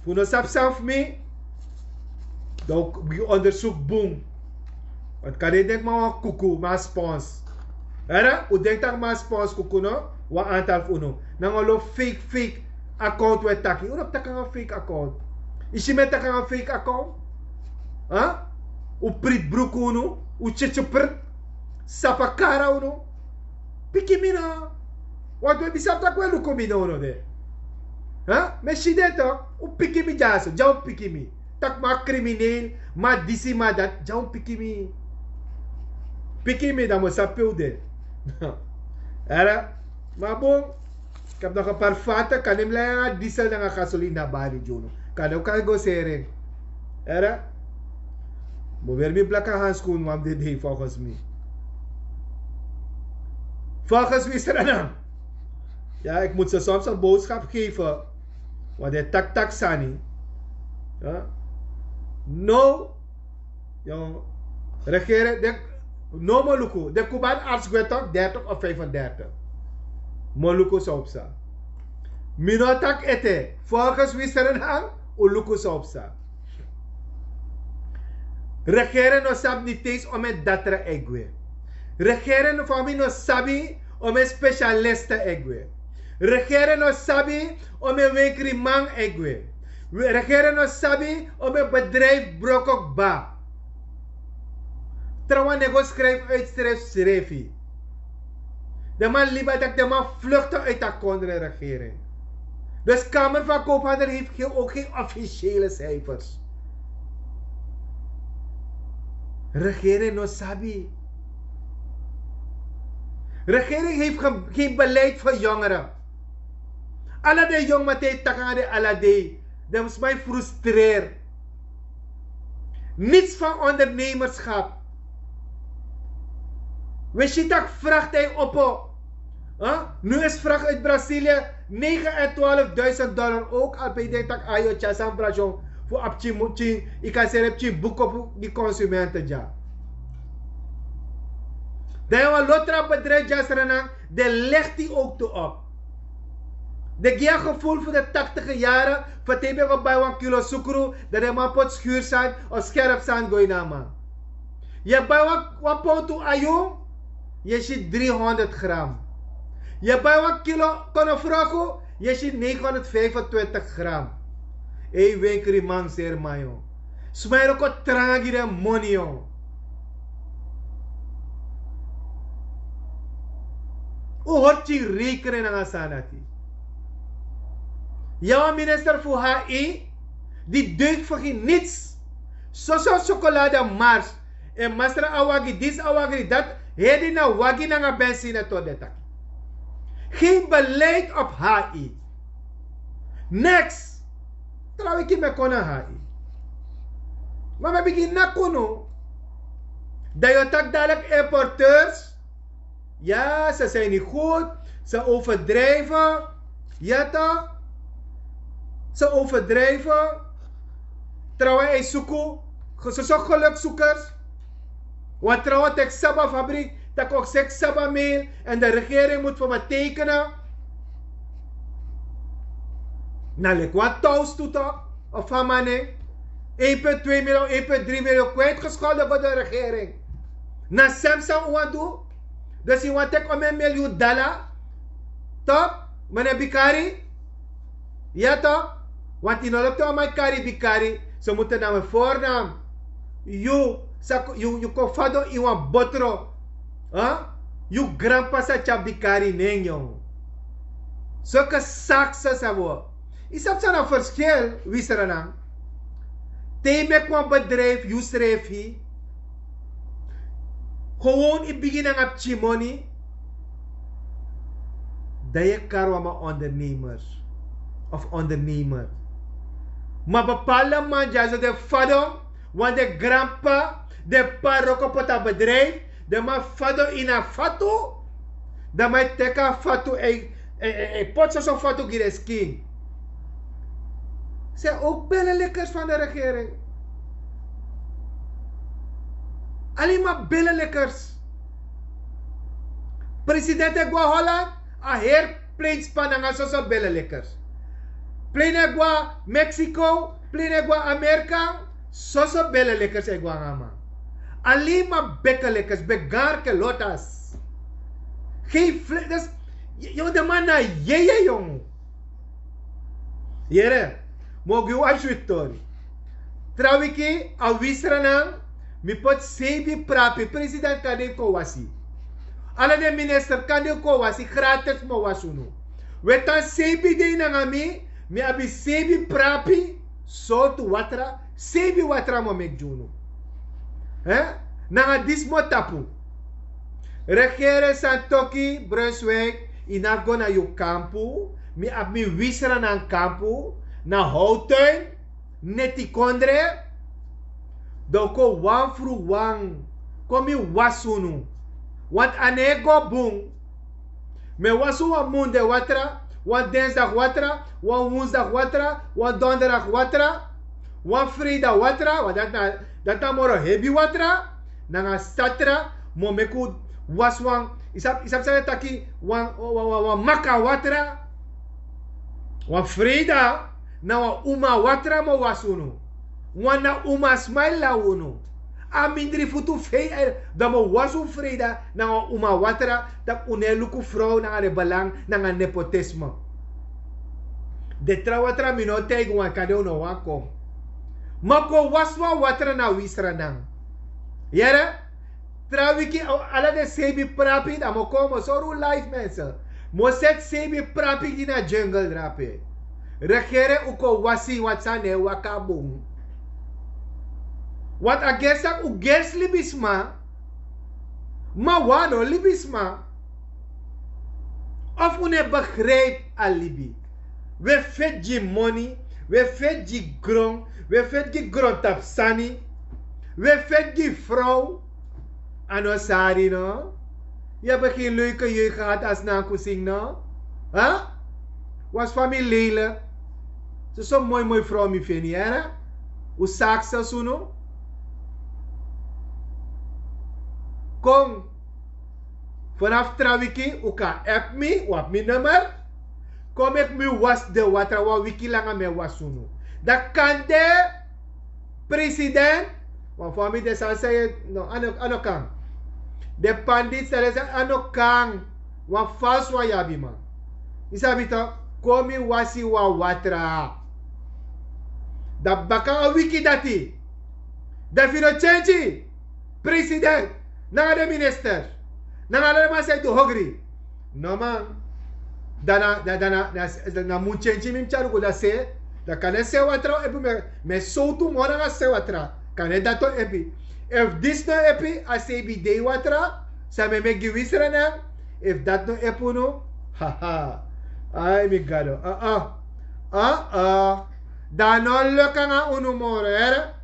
Fu no sabi san fu mi. Dan un bigin onderzoek bun. Want kan den denk man wan kuku man spons. Hera un denk tak man spons kuku no. Wan antal fu unu. Nanga lo fake fake account we taki un no taki nanga fake account. Isi me taki nanga fake account. Ha. Un prit bruku unu. Un chichiprit. Sapakara unu. Piki mi no. Want we bisa tak we luku mi no no de. Ha. Me si de to. Un piki mi dyaso dya un piki mi. Tak ma krimineel ma disi ma dat dya un piki mi. Piki mi dan mo sapi un de. Era. Ma bon. Ik heb nog een paar vaten kan nim lei nanga diesel nanga gasolina bari dyono. Kan ook kan go sering. Era. Mo weer mi blaka hanskoen mam de dei volgens mi. Volgens wie is er dan? Ja, ik moet ze soms een boodschap geven. Want de tak tak sani. No. Jong. Regeren de. No moluku de kuban arts gwe tok dertig of vijfendertig. Moluku sopsa. Mino tak ete volgens wiseren hang. Uluku sopsa. Regeren no sabi ni teis om en datra egwe. Regeren no fami no sabi om en specialista egwe. Regeren no sabi om en wenkri man egwe. Regeren no sabi om en bedrijf brokok ba. Trawan nego schrijf uitschrijf schrijfi. De man liba dat de man vluchten uit de kondre regering. Dus kamer van koophandel heeft geen ook geen officiële cijfers. Regering no sabi. Regering heeft geen beleid voor jongeren. Ala de jong mate takanga de ala de. Dem smai frustreer. Niets van ondernemerschap. We zien dat vracht hij opo. Nu is vracht uit Brazilië negen en twaalfduizend dollar ook al bij denk dat ayo tya san brasion. Voor apchi muchi ik kan zijn apchi boek op die consumenten ja. Dan yu wan lotra bedrijf dya srana. Den legi di ook tu op. Den gi a gevoel fu de taktige yaren fu te yu ben go bai wan kilo sukru dan den man poti schuursand of skerpsand go ini a man. Yu e bai wan pontu ayu. Yu e si driehonderd gram. Yu e bai wan kilo konofroku. Yu e si negenhonderdvijfentwintig gram. Ei wenkri man seri man yu. Sma yu no kon tranga gi den moni yu. Un hori kin rekenen nanga sani dati. Yu a wan minister fu hi, di duik fu gi nits. Soso sokolada mars. En masra a wagi dis a wagi dat. Hedi na wagi nanga bensine to detaki. Gen beleid op hi. Niks. Trawi ki me kon na hi. Ma me bigin na kunu. Dan yu o taki dalik importeurs. Ya, ze zijn niet goed. Ze overdrijven. Ya toch? Ze overdrijven. Trouwen ei suku. Ze zijn gelukzoekers. Want trouwen tek saba fabriek, tak ook sek saba mail. En de regering moet voor me tekenen. Na likwa tous tu toch? Of van mane? Een punt twee miljoen, een punt drie miljoen kwijtgescholden voor de regering. Na semsa wan du. Dus yu wan tek om een miljoen dala. Top? Mene bikari. Ya top? Want yu no lobi te wan man kari bikari. Ze moeten na mi voornaam. Yu sa yu yu kon fado in wan botro. Yu grandpa sa tyari bikari nen yong. Soke sakse sa wo. Yu sabi san na verschil wisranan? Te yu meki wan bedrijf yu srefi. Gewoon yu bigin nanga pikin moni. Dan yu e kari wan man ondernemers of ondernemer. Ma bepaalde man dya so de fadon. Want de granpa de p'pa roko poti a bedrijf. De man fadon ini a fatu. Dan man e teki a fatu e poti soso fatu gi den skin. Zijn ook billenlikkers van de regering. Alleen maar billenlikkers. President e go na Holland, a heri plein span nanga soso billenlikkers. Plein e go na Mexico, plein e go na Amerika, soso billenlikkers e go nanga man. Alleen maar bekkenlikkers, begarke lotas. Geen vlees. Yong, de man na yeye yong. Yere, mi o gi wan switi tori. Tra wiki a wisra nan, mi poti seibi prapi, president kan den kon wasi. Ala den minister kan den kon wasi, gratis mi o wasi unu. We tan seibi dei nanga mi, mi abi seibi prapi, sortu watra, seibi watra mi o meki gi unu. Nanga disi mi o tapu. Regere Santoki, Brunswijk, yu no abi go na yu kampu. Mi abi mi wisra nan kampu, na Houtuin, Netikondre. Dan un kon wan fru wan, kon mi wasi unu. Want a no e go bun. Mi e wasi wan munde watra, wan dinsdag watra, wan woensdag watra, wan donderdag watra, wan freida watra, want dati na, dati na moro hebi watra. Nanga satra, mi o meki un wasi wan, yu sabi, yu sabi san den taki, wan, wan, wan, wan maka watra. Wan freida, na wan uma watra mi o wasi unu. Wan na uma smaili na unu. A mindri futu fei, dan mi o wasi un freida, na wan uma watra, tak' un no e luku frow nanga den belang, nanga nepotisme. Den tra watra mi no taigi wan kande un no wani kon. Ma kon wasi wan watra na wisra nan. Yere? Tra wiki, ala den seibi prapi, dan mi o kon, mi o sori un life, mensen. Mi o seti seibi prapi gi na jungle drape. Regere un kon wasi, want san no e waka bun. Want a gersi tak' un gersi libisma. Ma wan no libisma. Of un no e begrijpi a libi. We feti gi moni, we feti gi gron, we feti gi grontapu sani, we feti gi frow. A no sari no. Yu abi gen leuke jeugd gehad als Nankusing no? Hè? Was van mi lelijk. Soso moi moi frow mi feni, hè? Un saki sesi unu. Kon. Vanaf tra wiki un kan app mi, un abi mi nummer. Kon meki mi wasi den watra, wan wiki langa mi e wasi unu. Dan kande president, wan fu a mi den sani san yu e, no, a no, a no kan. Den panditi san den sani a no kan. Wan falsi wan yu abi man. Yu sabi tok, kon mi wasi wan watra. Dan baka a wiki dati, dan fu yu no tyentyi president, nanga den minister, nanga ala den man san e du hogri. No man. Dan na dan na dan na dan na mun tyentyi mi mus tyari go dan se. Dan kande se watra o epi mi e sowtu moro nanga se watra. Kande dati o epi. Efu disi no epi a sei bidei watra san mi e meki gi wi srana. Efu dati no epi unu. Haha. Ai mi gado. Aa. Dan a no leki nanga unu moro here.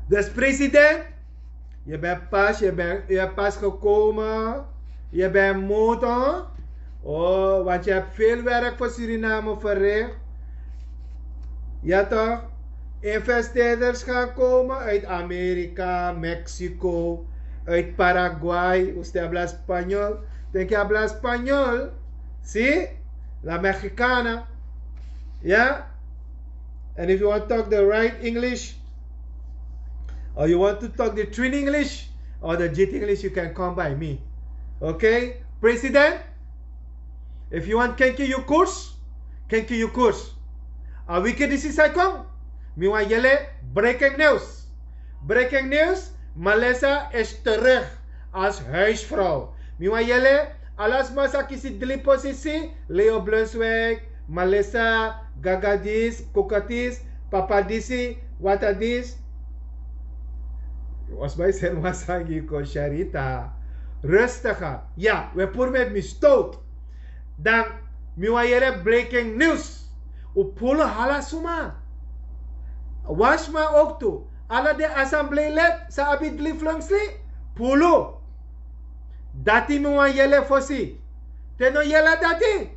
Dus president, yu ben pas yu ben yu ben pas gekomen. Yu ben moto. O want yu hebi vel werk fu suriname verricht. Ya toch? Investeerders gan komen uit amerika, mexico, uit paraguay. Uste habla spanyol? Denki habla spanyol? Si, la mexicana. Ya. And if you want to talk the right english, or you want to talk the twin english, or the jit english, you can come by me. Okay, president? If you want kenki yu kurs, kenki yu kurs. A wiki disi sai kon, mi wan yele breaking news. Breaking news. Malesa is terug als huisvrouw. Mi wan yele, ala sma sa kisi dri posisi. Leo blunswijk, malesa, gagadis, kokatis, papadisi, watadis. Yu was bai seri wan sani gi yu kon sharita. Rustiga. Ya we puru meti mi stowtu. Dan mi wan yere breaking news. Un pulu hala suma. Wan sma ouk tu. Ala den asambleilet san abi dri flonksi, pulu. Dati mi wan yele fosi. Te no yele dati,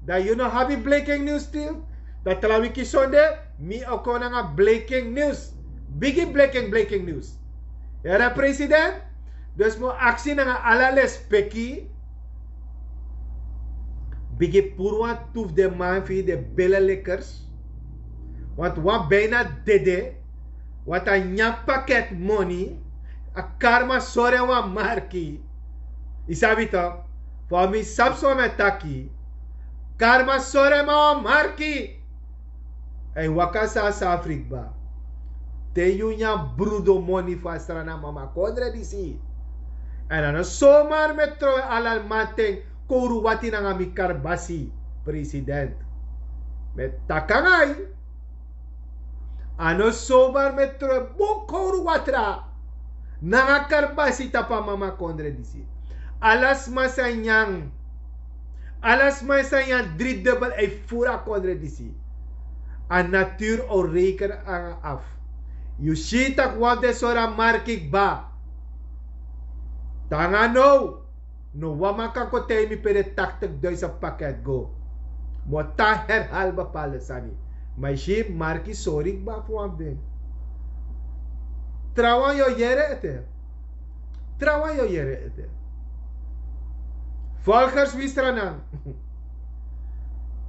dan yu no abi breaking news stil. Dan tra wiki sonde mi o kon nanga breaking news. Bigi breaking breaking news. Here president. Dus mi o aksi nanga ala lespeki. Bigi puru wan tu fu den man fu yu den bele likkers. Want wan bina dede, want a nyan paket moni. A karma sori en wan marki. Yu sabi tok? Fa mi sabi so mi e taki. Karma sori en man wan marki. Èn yu waka san a safri kba. Te yu nyan brudu moni fu a srana mama kondre disi. Èn a no somar mi e trowe ala manten kowru wati nanga mi karbasi. President, mi e taki nanga yu. A no somar mi e trowe bun kowru watra nanga karbasi tapu a mama kondre disi. Ala sma san nyan. Ala sma san nyan dri debel e furu a kondre disi. A naturu o reken nanga afu. Yu si tak' wan fu den sori a marki kba. Te nanga now no wan man kan kon taigi mi pe den taktik duisen paket go. Mi o tan herhali bepalde sani. Ma yu si marki sori kba fu wan fu den. Trawan yu o yere ete. Trawan yu o yere ete. Volgers wi sranan.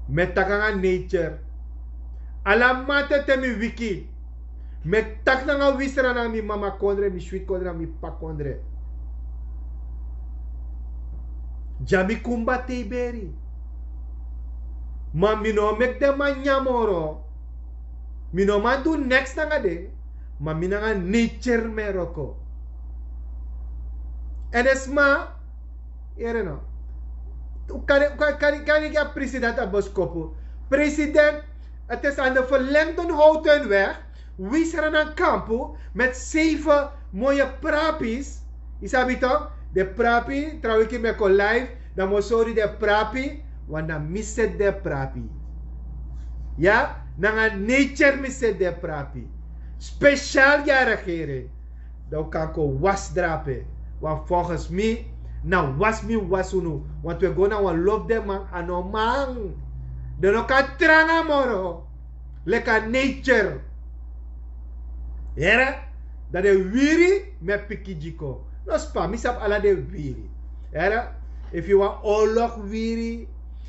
Mi e taki nanga nature. Ala mate te mi wiki, mi e taki nanga wi sranan mi mama kondre mi switi kondre nanga mi p'pa kondre. Dya mi kumba te yu beri. Ma mi no o meki den man nyan moro. Mi no man du neks nanga den. Ma mi nanga nature mi e wroko. Èn den sma, yere no? Un kari un kari un kari un kari gi a president a boskopu. President, eti san de ferlengden howtu en weg. Wi sranan kampu meti seife moye prapis. Yu sabi tok? Den prapi trawan wiki mi e kon laif. Dan mi o sori den prapi. Wan na mi seti den prapi. Ya, nanga nature mi seti den prapi. Spesial gi a regering. Dan un kan kon wasi drape. Wan folgens mi, na wasi mi wasi unu. Wantu e go na wan lobi den man a no man. Den no kan tranga moro. Leki a nature. Here. Dan den wiri mi e piki gi kon. No span mi sabi ala den wiri. Here. Efu yu wan olok wiri,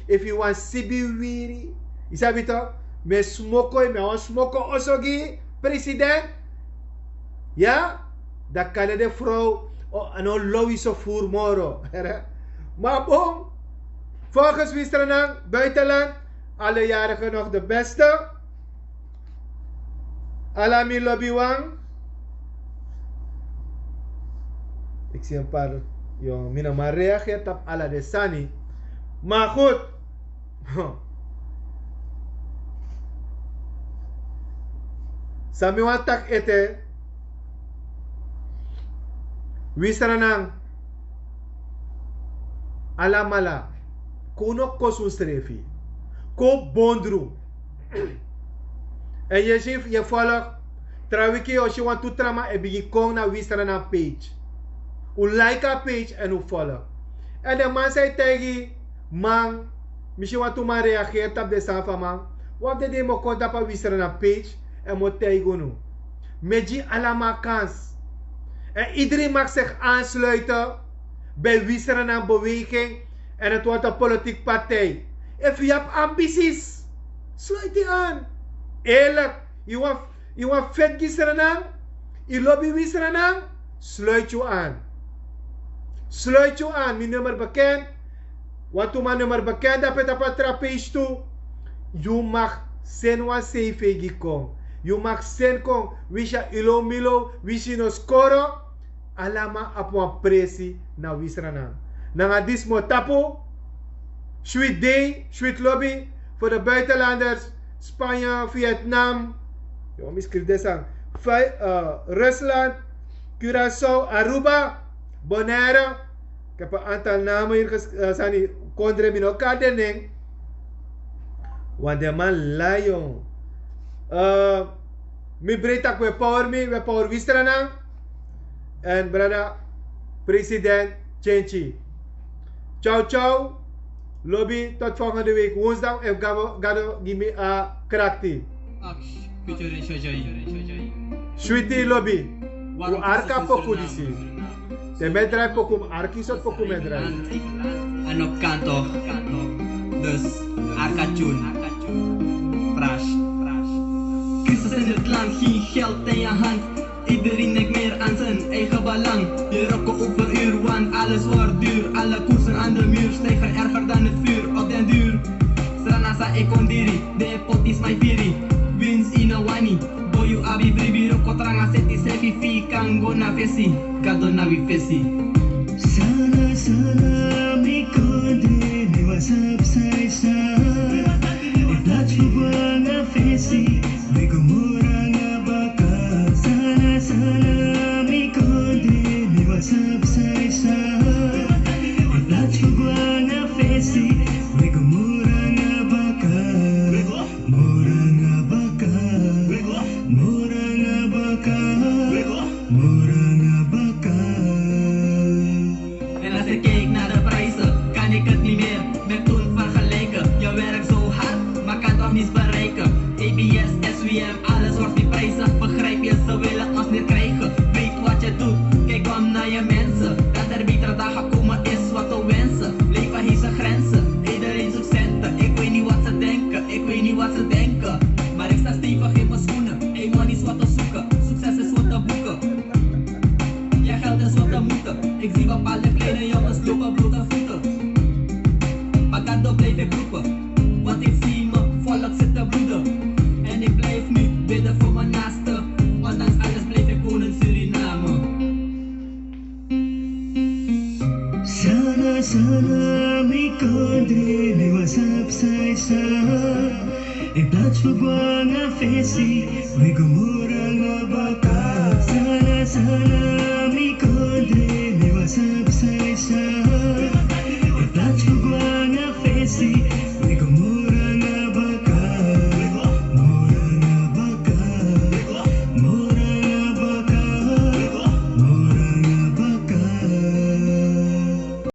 efu yu wan sibi wiri, yu sabi tok? Mi e smoko yu mi a wan smoko oso gi yu. President. Ya. Dan kande den frow a no low yu so furu moro. Ma bon. Folgens wi stranan buitenland, alle yarigen nog de beste. Ala mi lobi wan. Ik zie een paar. Yo, mi no man reageri tapu ala den sani. Ma goed. San mi wani taki ete, wi Sranan, alamala, kon un no kosi unsrefi. Kon un bondru. Èn yu e si, yu e folg, tra wiki yu o si wantu tra man e bigin kon na wi Sranan page. Un like a page èn un folg. Èn den man san e taigi man, mi si wantu man reageri tapu den sani fu a man. Wan fu den dei mi o kon tapu a wi Sranan page èn mi o taigi unu. Mi e gi alamal kans. Èn iedereen mag zich aansluiten bij wi Sranan beweging en het wordt een politiek partij. Efu yu abi ambities, sluit yu aan. Eerlijk, yu wani, yu wani feti gi Sranan, yu lobi wi Sranan, sluit yu aan. Sluit yu aan, mi nummer bekend. Wantu man nummer bekend, dape tapu a tra page tu. Yu mag seni wan cv gi kon. Yu mag seni kon, winsi a ilo milo, winsi no skoro. Alamal abi wan presi na wi Sranan. Nanga disi mi o tapu. Sweet day, sweet lobby voor de buitenlanders. Spanje, Vietnam. Yo, mi skrifi den sani. Fi-, eh, Rusland, Curaçao, Aruba, Bonaire. Ik heb een aantal namen hier ges-, eh, sani kondre mi no kari den nen. Want den man lai. Eh, mi breiti taki wi e power mi, wi e power wi Sranan. En brada, president, tyenty. Ciao, ciao. Lobby, tot volgende week woensdag. Efu Gado, Gado gi mi a krakti. Sweetie, lobby. Un arki a poku disi. Te mi e drai poku, arki sortu poku mi e drai. En op kanto. Dus, arki a tune. Crash. Crisis in het land, geen geld in je hand. Iedereen denkt meer aan zijn eigen belang. Je rokken overuur, want alles wordt duur. Alle koersen aan de muur, stijgen erger dan het vuur. Op den duur, Sranan sa e kondiri, de poti sma e firi. Winsi no wani, boyu abi bribi, roko tranga seti sefi, fi kan go na fesi. Gado na wi fesi. Sranan, Sranan, mi kondre, mi wani sabi san e psa. In plaats fu go nanga fesi, wi go moro nanga baka. Sranan, Sranan, mi kondre, mi wani sabi san e psa. In plaats fu go nanga fesi, wi go moro nanga baka. Moro nanga baka. Moro nanga baka. Moro nanga baka. En als ik kijk naar de prijzen, kan ik het niet meer met toen vergelijken. Je werkt zo hard, maar kan toch niets bereiken. A B S, S W M, alles wordt die prijzen. Begrijp je, ze willen ons niet krijgen. Weet wat je doet, kijk om naar je mensen. Dat er betere dagen komen is wat we wensen. Leven heeft zijn grenzen, iedereen zoekt centen. Ik weet niet wat ze denken, ik weet niet wat ze denken. Maar ik sta stevig in mijn schoenen, eenmaal niets wat te zoeken. Succes is wat te boeken. Ja, geld is wat we moeten. Ik zie bepaalde kleine jongens lopen blote voeten. Maar Gado blijf ik roepen, want ik zie mijn volk zitten bloeden. En ik blijf nu bidden voor mijn naasten. Ondanks alles blijf ik wonen in Suriname. Sranan, Sranan, mi kondre, mi wani sabi san e psa. In plaats fu go nanga fesi, wi go moro nanga baka. Sranan, Sranan,